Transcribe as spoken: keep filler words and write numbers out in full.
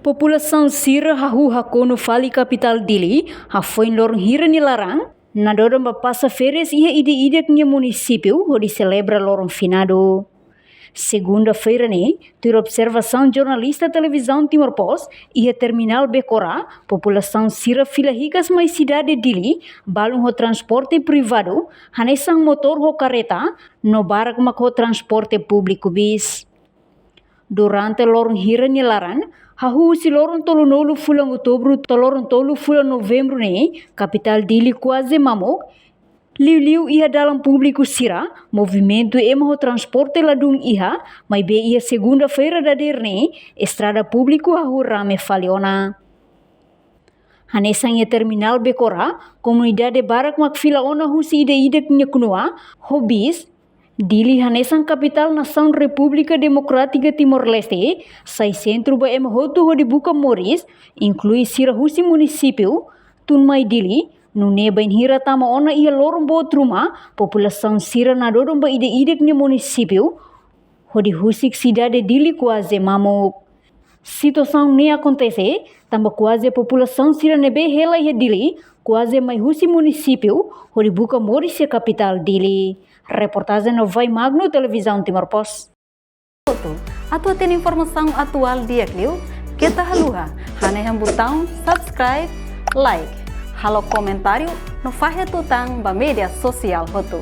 Populasaun sira hahú hakonu fali kapitál Dili, hafoin loron hira nia laran, nadodon ba pasa férias iha ida-idak nia munisípiu hodi selebra loron finadu. Segunda-feira ne'e, tuir observasaun jornalista Televizaun Timor Post, iha terminál Becora, populasaun sira fila hikas mai sidade Dili, balun ho transporte privadu, hanesan motór ho kareta, no barak mak ho transporte públiku bis. Durante loron hira nia laran, hahú husi loron tolunulu fulan Outubru to'o loron tolu fulan Novembru ne'e, kapitál Dili kuaze mamuk, liuliu iha dalan públiku sira, movimentu ema ho transporte ladún iha, maibé iha segunda-feira dadeer ne'e, estrada públiku hahú rame fali ona. Hanesan iha terminál Becora, komunidade barak mak fila ona husi ida-idak nia knua, ho bis. Dili hanesan kapitál nasaun Repúblika Demokrátika Timor-Leste, sai sentru ba ema hotu hodi buka moris, inklui sira husi munisípiu, tun mai Dili, nune'e bainhira tama ona iha loron boot ruma, populasaun sira nadodon ba ida-idak nia munisípiu, hodi husik sidade Dili kuaze mamuk. Situasaun ne'e akontese, tanba kuaze populasaun sira ne'ebé hela iha Dili, kuaze mai husi munisípiu, hodi buka moris iha kapitál Dili. Reportajen Novai Magno, Televizaun Timor Post. Atu hatene informasaun atuál di'ak liu, keta haluha, hanehan butaun subscribe, like, halo komentáriu, no fahe tutan ba média sosiál hotu.